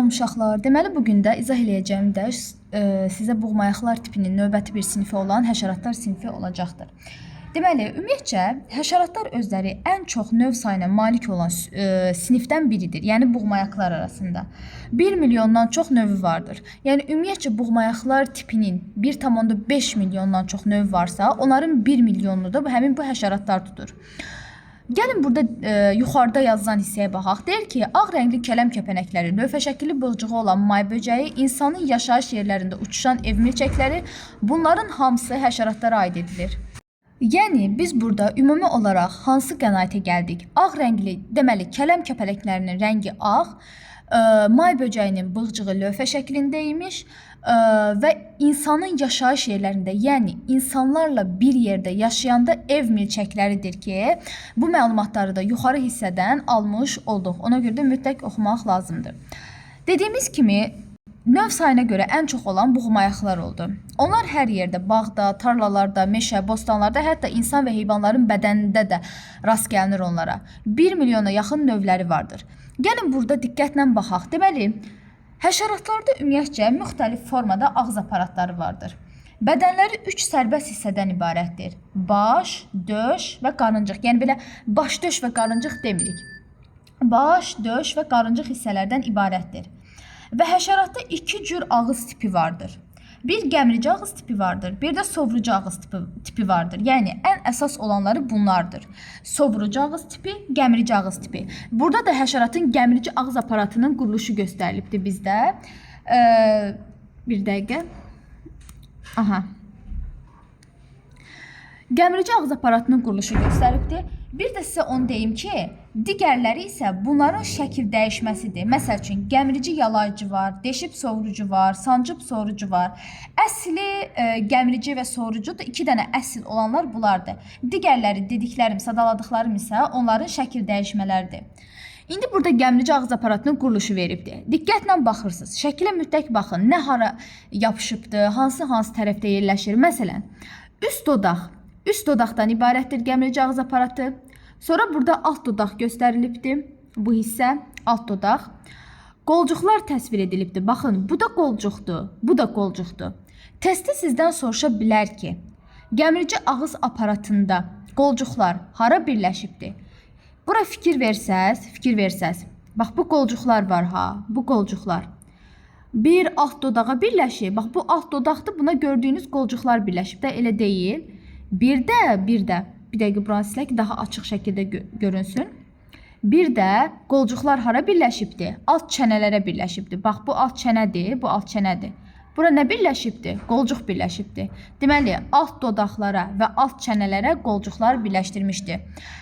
Salam uşaqlar. Deməli bu gün də izah eləyəcəyim dərs sizə buğmayaqlar tipinin növbəti bir sinifi olan həşəratlar sinifi olacaqdır. Deməli, ümumiyyətcə həşəratlar özləri ən çox növ sayına malik olan sinifdən biridir. Yəni buğmayaqlar arasında 1 milyondan çox növü vardır. Yəni ümumiyyətcə buğmayaqlar tipinin 1,5 milyondan çox növü varsa, onların 1 milyonunu da həmin bu həşəratlar tutur. Gəlin burada yuxarıda yazılan hissəyə baxaq. Deyir ki, ağ rəngli kələm kəpənəkləri, lövhə şəkilli bığcığı olan may böcəyi, insanın yaşayış yerlərində uçuşan ev milçəkləri, bunların hamısı həşəratlara aid edilir. Yəni biz burada ümumi olaraq hansı qənaətə gəldik? Ağ rəngli, deməli kələm kəpənəklərinin rəngi ağ, may böcəyinin bığcığı lövhə şəklində imiş və insanın yaşayış yerlərində, yəni insanlarla bir yerdə yaşayanda ev milçəkləridir ki, bu məlumatları da yuxarı hissədən almış olduq. Ona görə də mütləq oxumaq lazımdır. Dediyimiz kimi növ sayına görə ən çox olan buğmayaqlar oldu. Onlar hər yerdə, bağda, tarlalarda, meşə, bostanlarda, hətta insan və heyvanların bədənində də rast gəlinir onlara. 1 milyona yaxın növləri vardır. Gəlin burada diqqətlə baxaq. Deməli, həşəratlarda ümumiyyətcə müxtəlif formada ağız aparatları vardır. Bədənləri 3 sərbəst hissədən ibarətdir. Baş, döş və qarıncıq. Yəni belə baş, döş və qarıncıq demirik. Baş, döş və qarıncıq hissələrdən ibarətdir. Və həşəratda iki cür ağız tipi vardır. Bir gəmirici ağız tipi vardır, bir də sovrucu ağız tipi vardır. Yəni ən əsas olanları bunlardır. Sovrucu ağız tipi, gəmirici ağız tipi. Burada da həşəratın gəmirici ağız aparatının quruluşu göstərilibdir bizdə. Bir dəqiqə. Aha. Gəmirici ağız aparatının quruluşu göstəribdir. Bir də sizə onu deyim ki, digərləri isə bunların şəkil dəyişməsidir. Məsəl üçün, gəmirici yalayıcı var, deşib sovurucu var, sancıb sorucu var. Əsli gəmirici və sorucudur. 2 dənə əsl olanlar bunlardır. Digərləri dediklərim, sadaladıqlarım isə onların şəkil dəyişmələridir. İndi burada gəmirici ağız aparatının quruluşu veribdir. Diqqətlə baxırsınız. Şəkilə mütləq baxın. Nə hara yapışıbdır, hansı tərəfdə yerləşir. Məsələn, üst dodaq. Üst dodaqdan ibarətdir gəmirici ağız aparatı. Sonra burada alt dodaq göstərilibdir. Bu hissə alt dodaq. Qolcuqlar təsvir edilibdir. Baxın, bu da qolcuqdur, bu da qolcuqdur. Testdə sizdən soruşa bilər ki, gəmirici ağız aparatında qolcuqlar hara birləşibdir? Bura fikir versəz. Bax, bu qolcuqlar var ha, bu qolcuqlar. Bir alt dodağa birləşir. Bax, bu alt dodaqdır, buna gördüyünüz qolcuqlar birləşib də, elə deyil. Bir də, bir dəqiqə buranı silək ki, daha açıq şəkildə görünsün. Bir də qolcuqlar hara birləşibdir? Alt çənələrə birləşibdir. Bax, bu alt çənədir, bu alt çənədir. Bura nə birləşibdir? Qolcuq birləşibdir. Deməli, alt dodaqlara və alt çənələrə qolcuqlar birləşdirmişdir.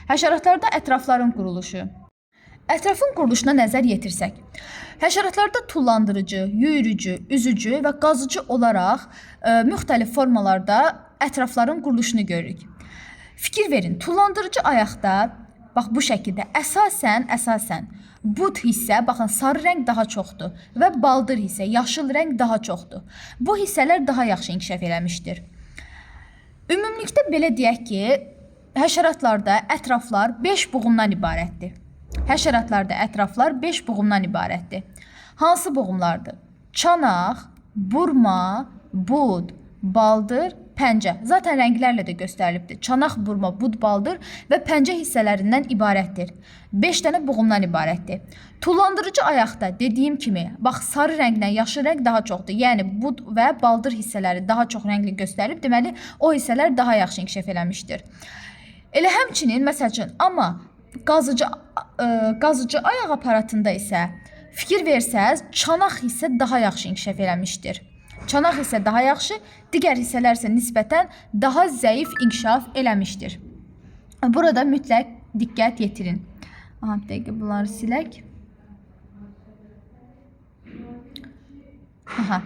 Həşəratlarda ətrafların quruluşu. Ətrafın quruluşuna nəzər yetirsək, həşəratlarda tullandırıcı, yürücü, üzücü və qazıcı olaraq müxtəlif formalarda ətrafların quruluşunu görürük. Fikir verin, tullandırıcı ayaqda, bax bu şəkildə əsasən bud hissə, baxın sarı rəng daha çoxdur və baldır hissə, yaşıl rəng daha çoxdur. Bu hissələr daha yaxşı inkişaf eləmişdir. Ümumilikdə belə deyək ki, həşəratlarda ətraflar 5 buğumdan ibarətdir. Həşəratlarda ətraflar 5 buğumdan ibarətdir. Hansı buğumlardır? Çanaq, burma, bud, baldır, pəncə. Zaten rənglərlə də göstərilibdir. Çanaq, burma, bud, baldır və pəncə hissələrindən ibarətdir. 5 dənə buğumdan ibarətdir. Tullandırıcı ayaqda dediyim kimi, bax sarı rənglə yaşıl rəng daha çoxdur. Yəni bud və baldır hissələri daha çox rəngli göstərilib. Deməli, o hissələr daha yaxşı inkişaf eləmişdir. Elə həmçinin, məsəl üçün, amma qazıcı ayaq aparatında isə fikir versəz, çanaq hissə daha yaxşı inkişaf eləmişdir. Çanaq hissə daha yaxşı, digər hissələr isə nisbətən daha zəif inkişaf eləmişdir. Burada mütləq diqqət yetirin. Aha, bir dəqiqə bunları silək. Aha.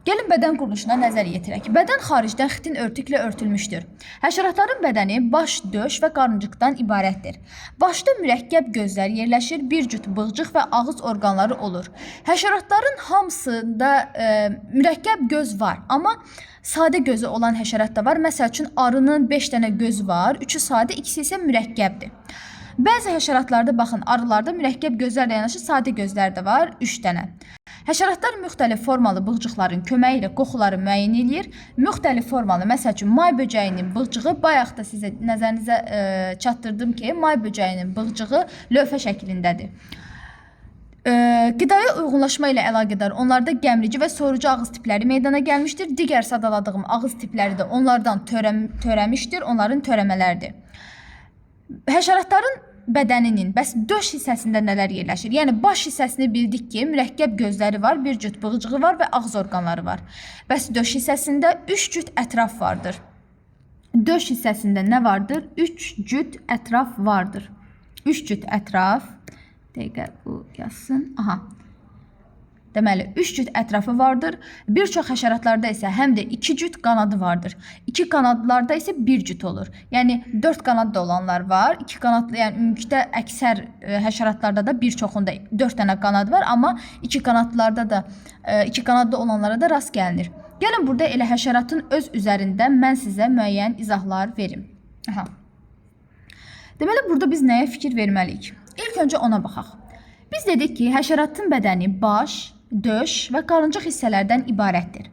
Gəlin bədən quruluşuna nəzər yetirək. Bədən xaricdən xitin örtüklə örtülmüşdür. Həşəratların bədəni baş, döş və qarıncıqdan ibarətdir. Başda mürəkkəb gözlər yerləşir, bir cüt bığcıq və ağız orqanları olur. Həşəratların hamısında mürəkkəb göz var, amma sadə gözü olan həşərat da var. Məsəl üçün, arının 5 dənə gözü var, 3-ü sadə, ikisi isə mürəkkəbdir. Bəzi həşəratlarda baxın, arılarda mürəkkəb gözlərlə yanaşı sadə gözlər də var, 3 dənə. Həşəratlar müxtəlif formalı bığcıqların köməyi ilə qoxuları müəyyən eləyir. Müxtəlif formalı, məsəl üçün may böcəyinin bığcığı, bayaq da sizə nəzərinizə çatdırdım ki, may böcəyinin bığcığı lövhə şəklindədir. Qidaya uyğunlaşma ilə əlaqədar onlarda gəmirici və sorucu ağız tipləri meydana gəlmişdir. Digər sadaladığım ağız tipləri də onlardan törəmişdir, onların törəmələridir. Həşəratların bədəninin bəs döş hissəsində nələr yerləşir? Yəni baş hissəsini bildik ki, mürəkkəb gözləri var, bir cüt bığcığı var və ağız orqanları var. Bəs döş hissəsində 3 cüt ətraf vardır. Döş hissəsində nə vardır? 3 cüt ətraf vardır. 3 cüt ətraf. Dəqiqə bu yazsın. Aha. Deməli, 3 cüt ətrafı vardır. Bir çox həşəratlarda isə həm də 2 cüt qanadı vardır. 2 qanadlarda isə 1 cüt olur. Yəni 4 qanad da olanlar var. 2 qanadlı, yəni ümumilikdə əksər həşəratlarda da bir çoxunda 4 dənə qanad var, amma 2 qanadlarda da 2 qanadlı olanlara da rast gəlinir. Gəlin burada elə həşəratın öz üzərində mən sizə müəyyən izahlar verim. Aha. Deməli, burada biz nəyə fikir verməliyik? İlk öncə ona baxaq. Biz dedik ki, həşəratın bədəni baş, döş və qarıncıq hissələrdən ibarətdir.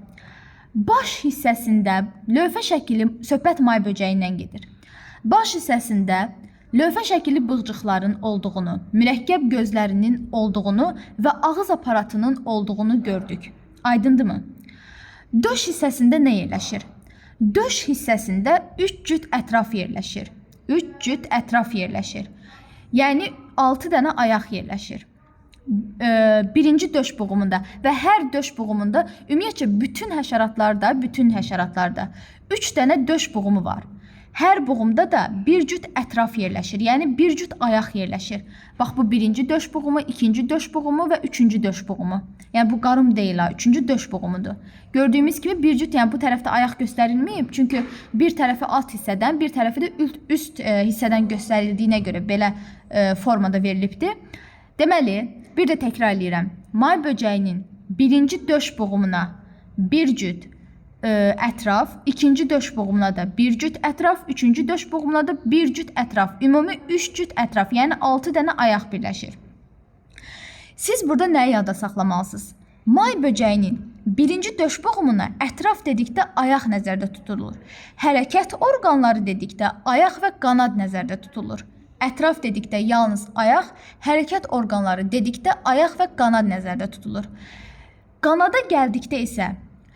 Baş hissəsində lövhə şəkilli söhbət may böcəyindən gedir. Baş hissəsində lövhə şəkilli bığcıqların olduğunu, mürəkkəb gözlərinin olduğunu və ağız aparatının olduğunu gördük. Aydındırmı? Döş hissəsində nə yerləşir? Döş hissəsində 3 cüt ətraf yerləşir. 3 cüt ətraf yerləşir. Yəni 6 dənə ayaq yerləşir. Birinci döş buğumunda və hər döş buğumunda ümumiyyətcə bütün həşəratlarda 3 dənə döş buğumu var. Hər buğumda da bir cüt ətraf yerləşir, yəni bir cüt ayaq yerləşir. Bax bu birinci döş buğumu, ikinci döş buğumu və üçüncü döş buğumu. Yəni bu qarım deyil ha, üçüncü döş buğumudur. Gördüyümüz kimi bir cüt, yəni bu tərəfdə ayaq göstərilməyib, çünki bir tərəfi alt hissədən, bir tərəfi də üst hissədən göstərildiyinə görə belə formada verilibdir. Deməli, bir də təkrar eləyirəm. May böcəyinin birinci döş buğumuna bir cüt ətraf, ikinci döş buğumuna da bir cüt ətraf, üçüncü döş buğumuna da bir cüt ətraf. Ümumi 3 cüt ətraf, yəni 6 dənə ayaq birləşir. Siz burada nəyi yadda saxlamalısınız? May böcəyinin birinci döş buğumuna ətraf dedikdə ayaq nəzərdə tutulur. Hərəkət orqanları dedikdə ayaq və qanad nəzərdə tutulur. Ətraf dedikdə yalnız ayaq, hərəkət orqanları dedikdə ayaq və qanad nəzərdə tutulur. Qanada gəldikdə isə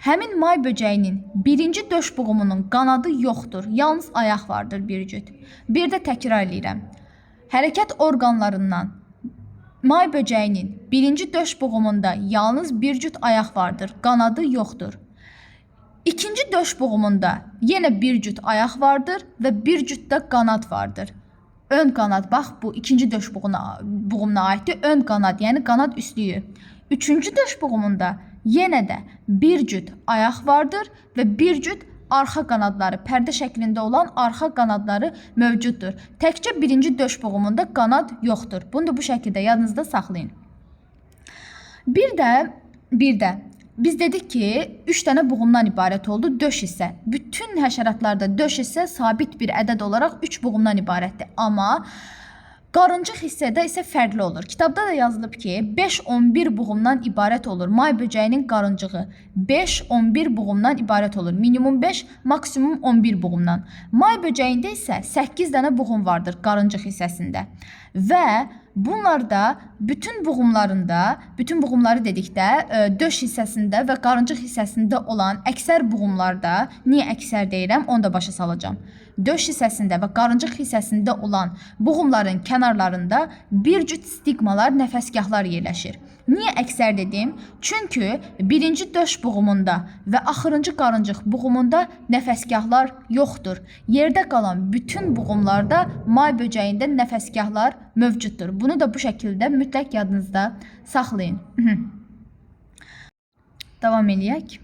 həmin may böcəyinin birinci döş buğumunun qanadı yoxdur, yalnız ayaq vardır bir cüt. Bir də təkrar eləyirəm. Hərəkət orqanlarından may böcəyinin birinci döş buğumunda yalnız bir cüt ayaq vardır, qanadı yoxdur. İkinci döş buğumunda yenə bir cüt ayaq vardır və bir cüt də qanad vardır. Ön qanad, bax bu ikinci döş buğumuna aiddir. Ön qanad, yəni qanad üstlüyü. Üçüncü döş buğumunda yenə də bir cüt ayaq vardır və bir cüt arxa qanadları, pərdə şəklində olan arxa qanadları mövcuddur. Təkcə birinci döş buğumunda qanad yoxdur. Bunu da bu şəkildə yadınızda saxlayın. Bir də biz dedik ki, 3 dənə buğumdan ibarət oldu döş hissə. Bütün həşəratlarda döş hissə sabit bir ədəd olaraq 3 buğumdan ibarətdir. Amma qarıncıq hissədə isə fərqli olur. Kitabda da yazılıb ki, 5-11 buğumdan ibarət olur. May böcəyinin qarıncığı 5-11 buğumdan ibarət olur. Minimum 5, maksimum 11 buğumdan. May böcəyində isə 8 dənə buğum vardır qarıncıq hissəsində. Və bunlarda bütün buğumlarında, bütün buğumları dedikdə döş hissəsində və qarıncıq hissəsində olan əksər buğumlarda, niyə əksər deyirəm, onu da başa salacağam. Döş hissəsində və qarıncıq hissəsində olan buğumların kənarlarında bir cüt stigmalar, nəfəsgahlar yerləşir. Niyə əksər dedim? Çünki birinci döş buğumunda və axırıncı qarıncıq buğumunda nəfəsgahlar yoxdur. Yerdə qalan bütün buğumlarda may böcəyində nəfəsgahlar mövcuddur. Bunu da bu şəkildə mütləq yadınızda saxlayın. Davam eləyək.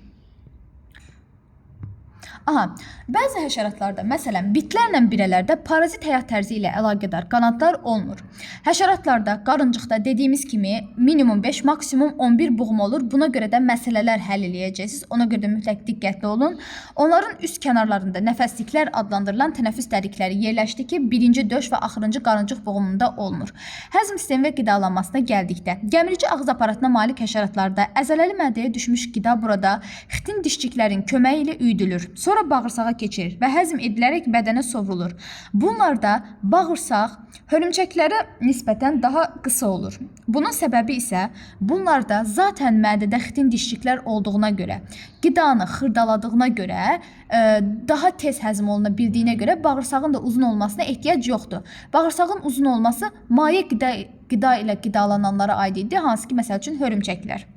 Aha, bəzi həşəratlarda, məsələn, bitlərlə birələrdə parazit həyat tərzi ilə əlaqədar qanadlar olmur. Həşəratlarda, qarıncıqda dediyimiz kimi minimum 5, maksimum 11 buğum olur. Buna görə də məsələlər həll eləyəcəksiniz. Ona görə də mütləq diqqətli olun. Onların üst kənarlarında nəfəsliklər adlandırılan tənəffüs dəlikləri yerləşdi ki, birinci, döş və axırıncı qarıncıq buğumunda olmur. Həzm sistemi və qidalanmasına gəldikdə, gəmirici ağız aparatına malik həşəratlarda əzələli mədəyə düşmüş qida burada xitin dişçiklərin köməyi ilə üyüdülür. Sonra bağırsağa keçir və həzm edilərək bədənə sovrulur. Bunlarda bağırsaq hörümçəklərə nisbətən daha qısa olur. Bunun səbəbi isə bunlarda zaten mədədə xitin dişçiklər olduğuna görə, qidanı xırdaladığına görə, daha tez həzm oluna bildiyinə görə bağırsağın da uzun olmasına ehtiyac yoxdur. Bağırsağın uzun olması maye qida ilə qidalananlara aid idi, hansı ki, məsəl üçün hörümçəklər.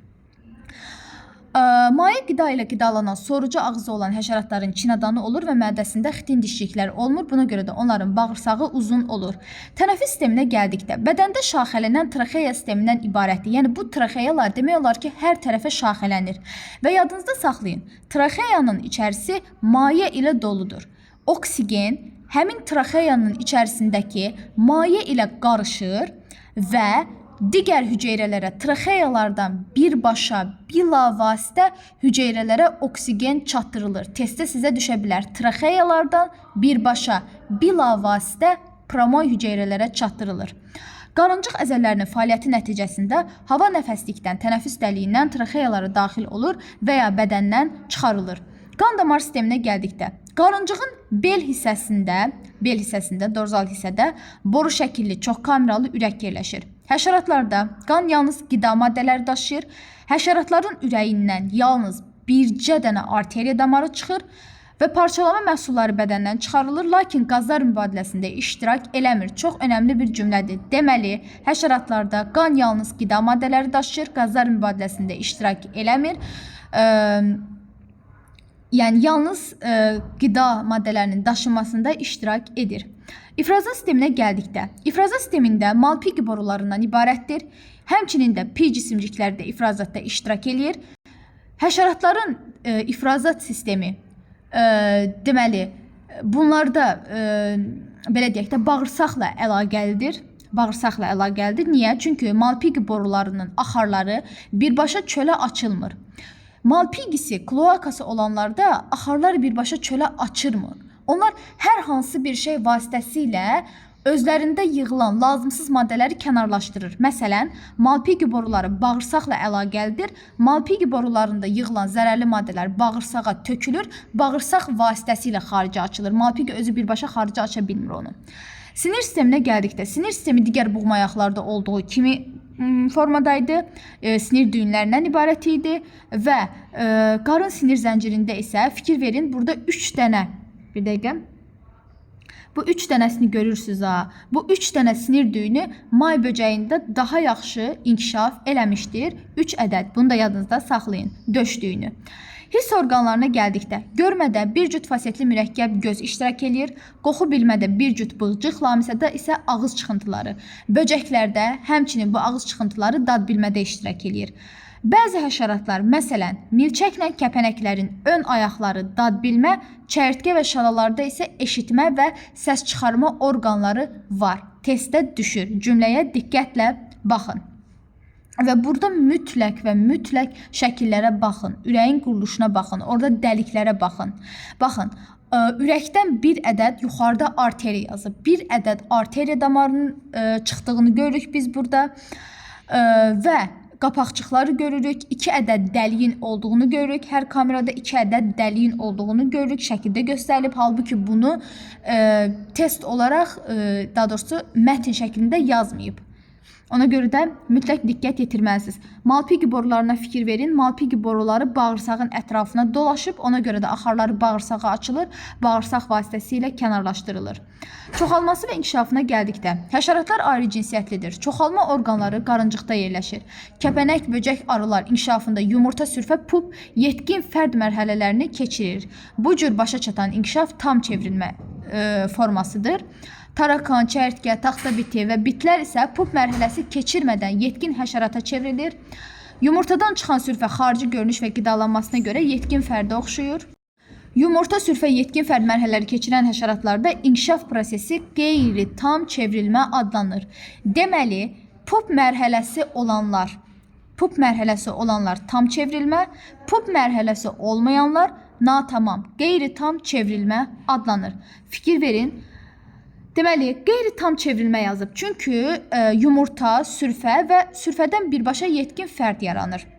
Maye qida ilə qidalanan sorucu ağzı olan həşəratların çinadanı olur və mədəsində xitin dişçikləri olmur. Buna görə də onların bağırsağı uzun olur. Tənəffüs sisteminə gəldikdə, bədəndə şaxələnən traxeya sistemindən ibarətdir. Yəni bu traxeyalar demək olar ki, hər tərəfə şaxələnir. Və yadınızda saxlayın, traxeyanın içərisi maye ilə doludur. Oksigen həmin traxeyanın içərisindəki maye ilə qarışır və digər hüceyrələrə traxeyalardan birbaşa bilavasitə hüceyrələrə oksigen çatdırılır. Testdə sizə düşə bilər. Traxeyalardan birbaşa bilavasitə promoy hüceyrələrə çatdırılır. Qarıncıq əzələlərinin fəaliyyəti nəticəsində hava nəfəslikdən, tənəffüs dəliyindən traxeyalara daxil olur və ya bədəndən çıxarılır. Qan damar sisteminə gəldikdə, qarıncığın bel hissəsində, dorzal hissədə boru şəkilli çox kameralı ürək yerləşir. Həşəratlarda qan yalnız qida maddələri daşıyır. Həşəratların ürəyindən yalnız bircə dənə arteriya damarı çıxır və parçalama məhsulları bədəndən çıxarılır, lakin qazlar mübadiləsində iştirak eləmir. Çox önəmli bir cümlədir. Deməli, həşəratlarda qan yalnız qida maddələri daşıyır, qazlar mübadiləsində iştirak eləmir. Yəni yalnız qida maddələrinin daşınmasında iştirak edir. İfrazat sisteminə gəldikdə, ifrazat sistemində Malpighi borularından ibarətdir. Həmçinin də P cisimcikləri də ifrazatda iştirak eləyir. Həşəratların ifrazat sistemi, deməli, bunlarda belə deyək də bağırsaqla əlaqəlidir. Bağırsaqla əlaqəlidir. Niyə? Çünki Malpighi borularının axarları birbaşa çölə açılmır. Malpighisi, kloakası olanlarda axarlar birbaşa çölə açılmır. Onlar hər hansı bir şey vasitəsilə özlərində yığılan lazımsız maddələri kənarlaşdırır. Məsələn, Malpighi boruları bağırsaqla əlaqəlidir. Malpighi borularında yığılan zərərli maddələr bağırsağa tökülür, bağırsaq vasitəsilə xaricə açılır. Malpighi özü birbaşa xaricə aça bilmir onu. Sinir sisteminə gəldikdə, sinir sistemi digər buğmayaqlarda olduğu kimi formadaydı, sinir düyünlərindən ibarət idi və qarın sinir zəncirində isə fikir verin, burada 3 dənə, bir dəqiqə, bu 3 dənəsini görürsünüz ha, bu 3 dənə sinir düyünü may böcəyində daha yaxşı inkişaf eləmişdir. 3 ədəd, bunu da yadınızda saxlayın, döş düyünü. Hiss orqanlarına gəldikdə, görmədə bir cüt fasetli mürəkkəb göz iştirak eləyir, qoxu bilmədə bir cüt bığcıq, lamisədə isə ağız çıxıntıları. Böcəklərdə həmçinin bu ağız çıxıntıları dad bilmədə iştirak eləyir. Bəzi həşəratlar, məsələn, milçəklə kəpənəklərin ön ayaqları dad bilmə, çəyirtkə və şalalarda isə eşitmə və səs çıxarma orqanları var. Testdə düşür. Cümləyə diqqətlə baxın. Və burada mütləq və mütləq şəkillərə baxın, ürəyin quruluşuna baxın, orada dəliklərə baxın. Baxın, ürəkdən bir ədəd yuxarıda arteriya yazıb. Bir ədəd arteriya damarının çıxdığını görürük biz burada və qapaqçıqları görürük. 2 ədəd dəliyin olduğunu görürük. Hər kamerada 2 ədəd dəliyin olduğunu görürük. Şəkildə göstərilib. Halbuki bunu test olaraq, daha doğrusu mətn şəklində yazmayıb. Ona görə də mütləq diqqət yetirməlisiniz. Malpighi borularına fikir verin. Malpighi boruları bağırsağın ətrafına dolaşıb, ona görə də axarları bağırsağa açılır, bağırsaq vasitəsilə kənarlaşdırılır. Çoxalması və inkişafına gəldikdə, həşəratlar ayrı cinsiyyətlidir. Çoxalma orqanları qarıncıqda yerləşir. Kəpənək, böcək, arılar inkişafında yumurta, sürfə, pup, yetkin fərd mərhələlərini keçirir. Bu cür başa çatan inkişaf tam çevrilmə formasıdır. Tarakan, çəyirtkə, taxta biti və bitlər isə pup mərhələsi keçirmədən yetkin həşərata çevrilir. Yumurtadan çıxan sürfə xarici görünüş və qidalanmasına görə yetkin fərdə oxşuyur. Yumurta, sürfə, yetkin fərd mərhələləri keçirən həşəratlarda inkişaf prosesi qeyri-tam çevrilmə adlanır. Deməli, pup mərhələsi olanlar, pup mərhələsi olanlar tam çevrilmə, pup mərhələsi olmayanlar natamam, qeyri-tam çevrilmə adlanır. Fikir verin. Deməli, qeyri-tam çevrilmə yazıb. Çünki yumurta, sürfə və sürfədən birbaşa yetkin fərd yaranır.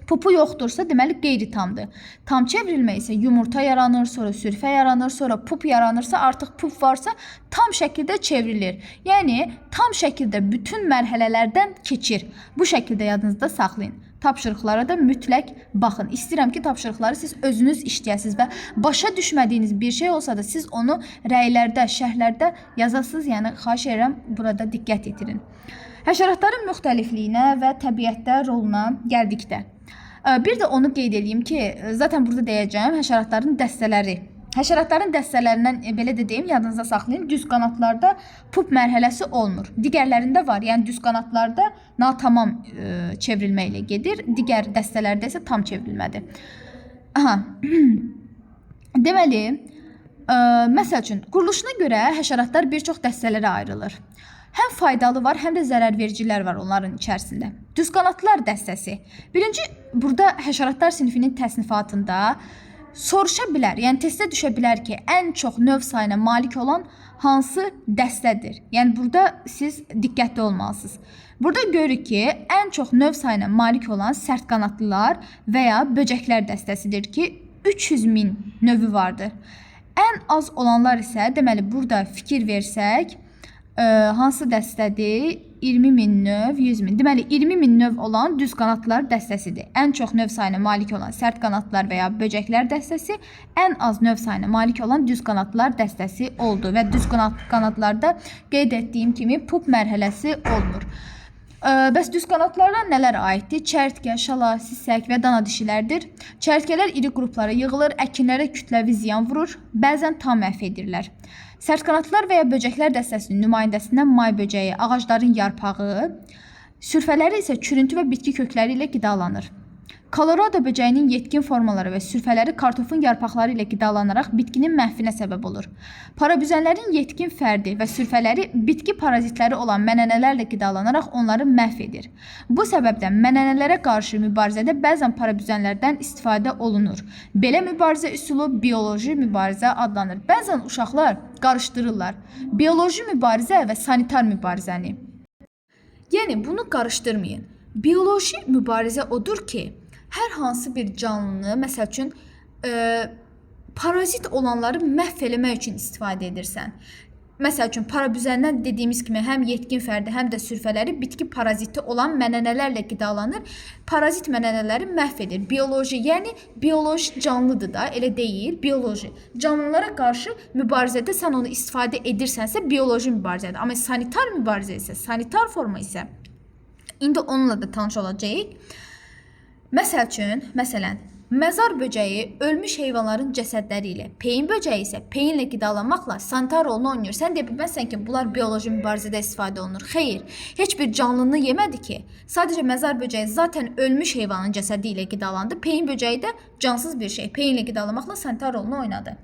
Pupu yoxdursa, deməli qeyri-tamdır. Tam çevrilmə isə yumurta yaranır, sonra sürfə yaranır, sonra pup yaranırsa, artıq pup varsa tam şəkildə çevrilir. Yəni tam şəkildə bütün mərhələlərdən keçir. Bu şəkildə yadınızda saxlayın. Tapşırıqlara da mütləq baxın. İstəyirəm ki, tapşırıqları siz özünüz işləyəsiniz və başa düşmədiyiniz bir şey olsa da siz onu rəylərdə, şərhlərdə yazasınız. Yəni xahiş edirəm burada diqqət yetirin. Həşəratların müxtəlifliyinə və təbiətdə roluna gəldikdə. Bir də onu qeyd eləyim ki, zaten burada deyəcəyəm həşəratların dəstələri. Həşəratların dəstələrindən belə də deyim, yadınızda saxlayın. Düz qanatlarda pup mərhələsi olmur. Digərlərində var. Yəni düz qanatlarda natamam çevrilmə ilə gedir. Digər dəstələrdə isə tam çevrilmədir. Aha. Deməli, məsəl üçün quruluşuna görə həşəratlar bir çox dəstələrə ayrılır. Həm faydalı var, həm də zərərvericilər var onların içərisində. Düzqanatlılar dəstəsi. Birinci, burada həşəratlar sinifinin təsnifatında soruşa bilər, yəni testə düşə bilər ki, ən çox növ sayına malik olan hansı dəstədir? Yəni burada siz diqqətli olmalısınız. Burada görürük ki, ən çox növ sayına malik olan sərt qanatlılar və ya böcəklər dəstəsidir ki, 300 min növü vardır. Ən az olanlar isə, deməli burada fikir versək, hansı dəstədir? 20 min növ, 100 min. Deməli 20 min növ olan düz qanatlılar dəstəsidir. Ən çox növ sayına malik olan sərt qanatlılar və ya böcəklər dəstəsi, ən az növ sayına malik olan düz qanatlılar dəstəsi oldu və düz qanatlarda qeyd etdiyim kimi pup mərhələsi olmur. Bəs düz qanatlılara nələr aiddir? Çərtkə, şala, sisək və dana dişilərdir. Çərtkələr iri qruplara yığılır, əkinlərə kütləvi ziyan vurur, bəzən tam məhv edirlər. Sərt qanatlılar və ya böcəklər dəstəsinin nümayəndəsindən may böcəyi, ağacların yarpağı, sürfələri isə çürüntü və bitki kökləri ilə qidalanır. Kolorado böcəyinin yetkin formaları və sürfələri kartofun yarpaqları ilə qidalanaraq bitkinin məhvinə səbəb olur. Parabüzənlərin yetkin fərdi və sürfələri bitki parazitləri olan mənənələrlə qidalanaraq onları məhv edir. Bu səbəbdən mənənələrə qarşı mübarizədə bəzən parabüzənlərdən istifadə olunur. Belə mübarizə üsulu bioloji mübarizə adlanır. Bəzən uşaqlar qarışdırırlar bioloji mübarizə və sanitar mübarizəni. Yəni bunu qarışdırmayın. Bioloji mübarizə odur ki, hər hansı bir canlını, məsəl üçün, parazit olanları məhv eləmək üçün istifadə edirsən. Məsəl üçün, parabüzəndən dediyimiz kimi həm yetkin fərdi, həm də sürfələri bitki paraziti olan mənənələrlə qidalanır. Parazit mənənələri məhv edir. Bioloji, yəni bioloji canlıdır da, elə deyil, bioloji. Canlılara qarşı mübarizədə sən onu istifadə edirsənsə, bioloji mübarizədir. Amma sanitar mübarizə isə, sanitar forma isə, indi onunla da tanış olacağıq. Məsəl üçün, məsələn, məzar böcəyi ölmüş heyvanların cəsədləri ilə, peyin böcəyi isə peyinlə qidalanmaqla sanitar rolunu oynayır. Sən deyə bilməzsən ki, bunlar bioloji mübarizədə istifadə olunur. Xeyr, heç bir canlını yemədi ki. Sadəcə məzar böcəyi zaten ölmüş heyvanın cəsədi ilə qidalandı. Peyin böcəyi də cansız bir şey. Peyinlə qidalanmaqla sanitar rolunu oynadı.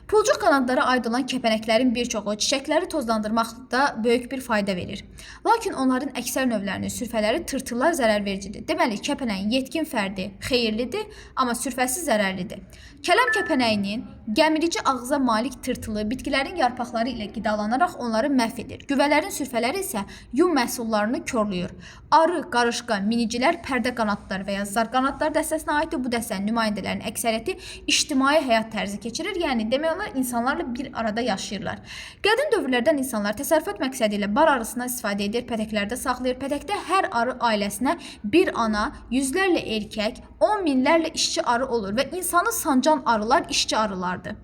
Pulcuq qanadlara aid olan kəpənəklərin bir çoxu çiçəkləri tozlandırmaqda böyük bir fayda verir. Lakin onların əksər növlərinin sürfələri tırtıllar zərərvericidir. Deməli, kəpənəyin yetkin fərdi xeyirlidir, amma sürfəsi zərərlidir. Kələm kəpənəyinin gəmirici ağıza malik tırtılı bitkilərin yarpaqları ilə qidalanaraq onları məhv edir. Güvələrin sürfələri isə yun məhsullarını korlayır. Arı, qarışqa, minicilər pərdə qanadlar və ya zar qanadlar dəstəsinə aiddir. Bu dəstənin nümayəndələrinin əksəriyyəti ictimai həyat tərzi keçirir. Yəni demək olar insanlarla bir arada yaşayırlar. Qədim dövrlərdən insanlar təsərrüfat məqsədi ilə bar arısından istifadə edir, pətəklərdə saxlayır. Pətəkdə hər arı ailəsinə bir ana, yüzlərlə erkək, 10 minlərlə işçi arı olur və insanı sancan arılar işçi arılardır.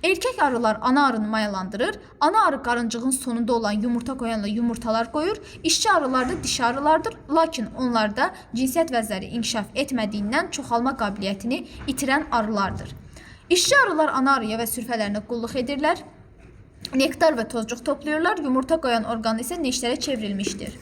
Erkək arılar ana arını mayalandırır. Ana arı qarıncığın sonunda olan yumurta qoyanla yumurtalar qoyur. İşçi arılar da dişi arılardır. Lakin onlarda cinsiyyət vəzləri inkişaf etmədiyindən çoxalma qabiliyyətini itirən arılardır. İşçi arılar ana arıya və sürfələrinə qulluq edirlər. Nektar və tozcuq toplayırlar. Yumurta qoyan orqanı isə neştərə çevrilmişdir.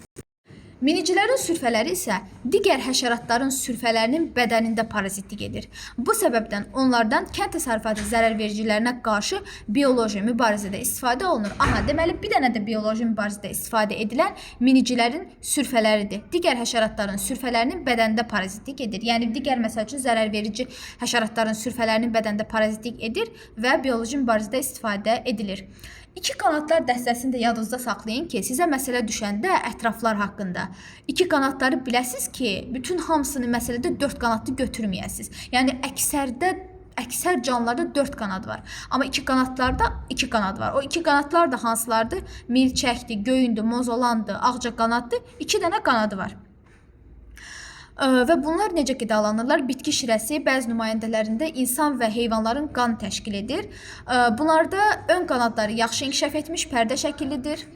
Minicilərin sürfələri isə digər həşəratların sürfələrinin bədənində parazitlik edir. Bu səbəbdən onlardan kənd təsərrüfatı zərərvericilərinə qarşı bioloji mübarizədə istifadə olunur. Aha, deməli bir dənə də bioloji mübarizədə istifadə edilən minicilərin sürfələridir. Digər həşəratların sürfələrinin bədənində parazitlik edir. Yəni digər məsəl üçün zərərverici həşəratların sürfələrinin bədənində parazitlik edir və bioloji mübarizədə istifadə edilir. İki qanadlar dəstəsini də yadınızda saxlayın ki, sizə məsələ düşəndə ətraflar haqqında iki qanadları biləsiz ki, bütün hamısını məsələdə dörd qanadlı götürməyəsiniz. Yəni əksər canlılarda 4 qanad var. Amma iki qanadlarda 2 qanad var. O iki qanadlar da hansılardır? Milçəkdir, göyündür, mozolandır, ağca qanaddır. 2 dənə qanadı var. Və bunlar necə qidalanırlar? Bitki şirəsi bəzi nümayəndələrində insan və heyvanların qan təşkil edir. Bunlarda ön qanadları yaxşı inkişaf etmiş pərdə şəkillidir.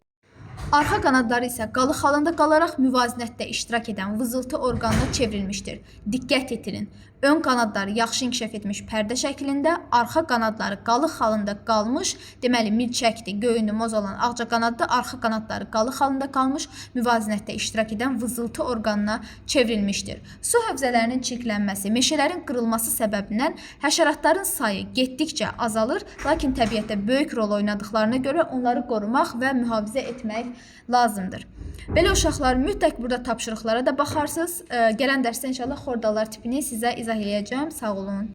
Arxa qanadları isə qalıq halında qalaraq müvazinətdə iştirak edən vızıltı orqanına çevrilmişdir. Diqqət yetirin. Ön qanadları yaxşı inkişaf etmiş pərdə şəklində, arxa qanadları qalıq halında qalmış, deməli milçəkdir, göyündür, mozolan, ağca qanaddır, arxa qanadları qalıq halında qalmış, müvazinətdə iştirak edən vızıltı orqanına çevrilmişdir. Su hövzələrinin çirklənməsi, meşələrin qırılması səbəbindən həşəratların sayı getdikcə azalır, lakin təbiətdə böyük rol oynadıqlarına görə onları qorumaq və mühafizə etmək lazımdır. Belə uşaqlar, mütləq burada tapşırıqlara da baxarsınız. Gələn dərsdə inşallah xordalar tipini sizə izah eləyəcəm. Sağ olun.